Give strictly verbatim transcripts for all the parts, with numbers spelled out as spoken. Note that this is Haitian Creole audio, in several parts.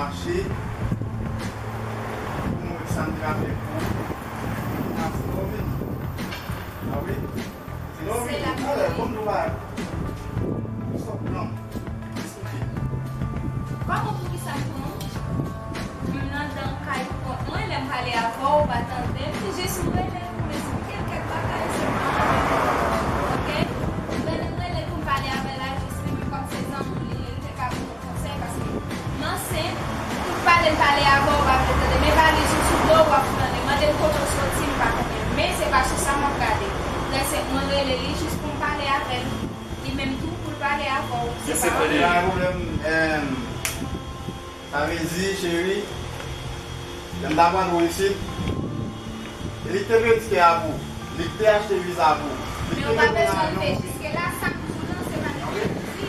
Mache pou mwen sa m te ka fè pou ou. Pou m ap fè w vin. A wi. Sinon, se la talè, bon, nou va. Stop, non. Kòman poukisa m pran w? M nan dan kay pou kont mwen, lè m pale avè w, ou pa tande m. Jis m rele l pou m esplike l kèk bagay sèlman. Oke? M rele, m rele l pou m pale avè l la, jis li menm kòm se zanmi w li ye, li te ka ban m yon konsèy, paske m ansent, tout pale m pale avè w, ou pa vle tande. Men valiz ou sou do w, w ap flane. Mande m kote w soti, m pa konnen. Men se pa sou sa m ap gade. Lè se mwen rele li jis pou m pale avè l. Li menm tou pou l pale avè w. Se pa yon pwoblèm. Sa vle di, cheri, lè m t ap rantre w isit, e li k te peye tikè a pou ou, li k te achte viza pou ou, li k te mete nan avyon pou ou. Men ou pa bezwen rive jiske la, sa m di w lan, se pa li menm ki di.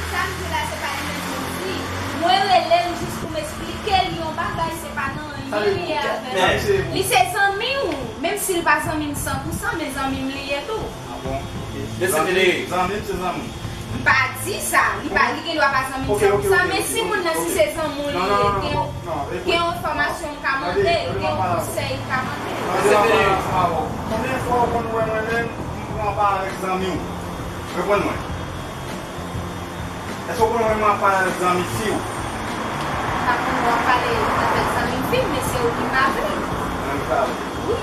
Sa m di w la, se pa li menm ki di. Mwen rele l jis pou m esplike l yon bagay, se pa nan anyen li ye avè m. Li se zanmi w, menm si l pa zanmi m san pou san, men zanmi m li ye tou. Ah bon? Ok. Mesye Federico. Zanmi m se zanmi m. M pa di sa. Li pa, li gen dwa pa zanmi m san pou san, men si moun nan, si se zanmi w li ye, gen, gen yon enfòmasyon m ka mande l, gen yon konsèy m ka mande l. Mesye Federico. Konbyen fwa w konn wè mwen menm, m pran pa avèk zanmi w? Reponn mwen. Èske w konn wè m ap pale avèk zanmi fi w? M pa konn wè w ap pale avèk zanmi fi m, men se ou ki pa vle. Mwen ki pa vle. Wi.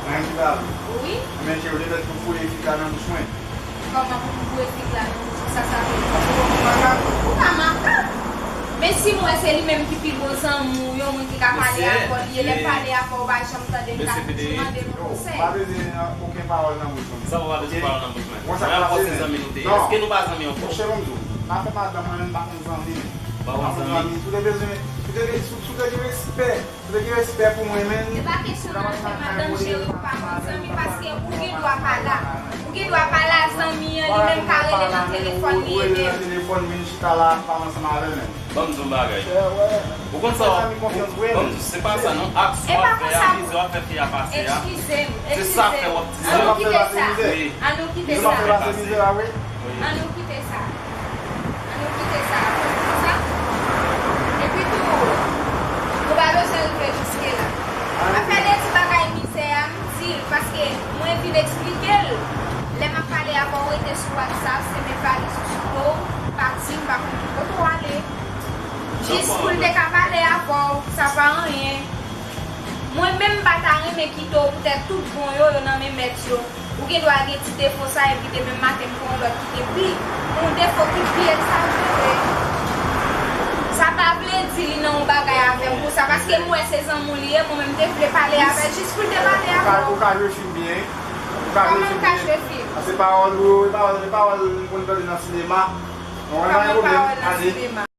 Mwen ki pa vle. Wi. Men cheri, ou te mèt pou fouye fig la nan bouch mwen. Kòman pou m fouye fig la nan bouch ou? Sa sa vle di? Ou pa makak. Ou pa makak. Men si m wè se li menm ki pi gwo zanmi w, yon moun ki ka pale avè w, li ye, lè m pale avè w, ou pa janm tande m ka mande l yon konsèy. Ou pa bezwen okenn pawòl nan bouch mwen. Sa w pa bezwen pawòl nan bouch mwen. Mwen, sa k pase, men. Èske nou pa zanmi ankò? Monchè, ban m di w, m pa fè madanm mwen menm, m pa konn zanmi. Pa konn zanmi? Si w te bezwen, si w te gen, si w te gen respè, si w te gen respè pou mwen menm. E pa kesyon nan fè madanm, cheri, m pa konn zanmi, paske ou gen dwa pa la. Ou gen dwa pa la, zanmi an, li menm ka rele nan telefòn, li ede m. Ou rele nan telefòn, vin chita la, pale ansanm avè l menm. Ban m di w yon bagay. Ou konn sa, ban m di w, se pa sa non. Aksyon w ap fè a, mizè w ap fè fi a pase a, se sa fè w ap di sa. Ann nou kite sa. Ann nou kite sa. Ann nou kite sa. Ann nou kite sa. Konn sa? Epi tou, nou pa bezwen rive jiske la. Afè de ti bagay mizè a, m di l, paske mwen vin eksplike l. Lè m ap pale avè w, rete sou WhatsApp, se met valiz ou sou do w, pati, m pa konn ki kote w ale. Jis pou l te ka pale avè w, sa pa anyen. Mwen menm m pa ta renmen kite w poutèt tout bon yo, yo nan men mèt yo. Ou gen dwa gen ti defo sa, epi demen maten m pran yon lòt ki te pi, yon defo ki pi egzajere. Sa pa vle di li nan yon bagay avè w konsa, paske m wè se zanmi w li ye, mwen menm m te vle pale avè l jis pou l te pale avè w. Ou ka, ou ka jwe fim byen, wi. Ou ka jwe fim byen. Kòman m ka jwe fim? Paske pawòl ou yo, e pawòl, e pawòl m konn tande nan sinema. Kòman pawòl nan sinema?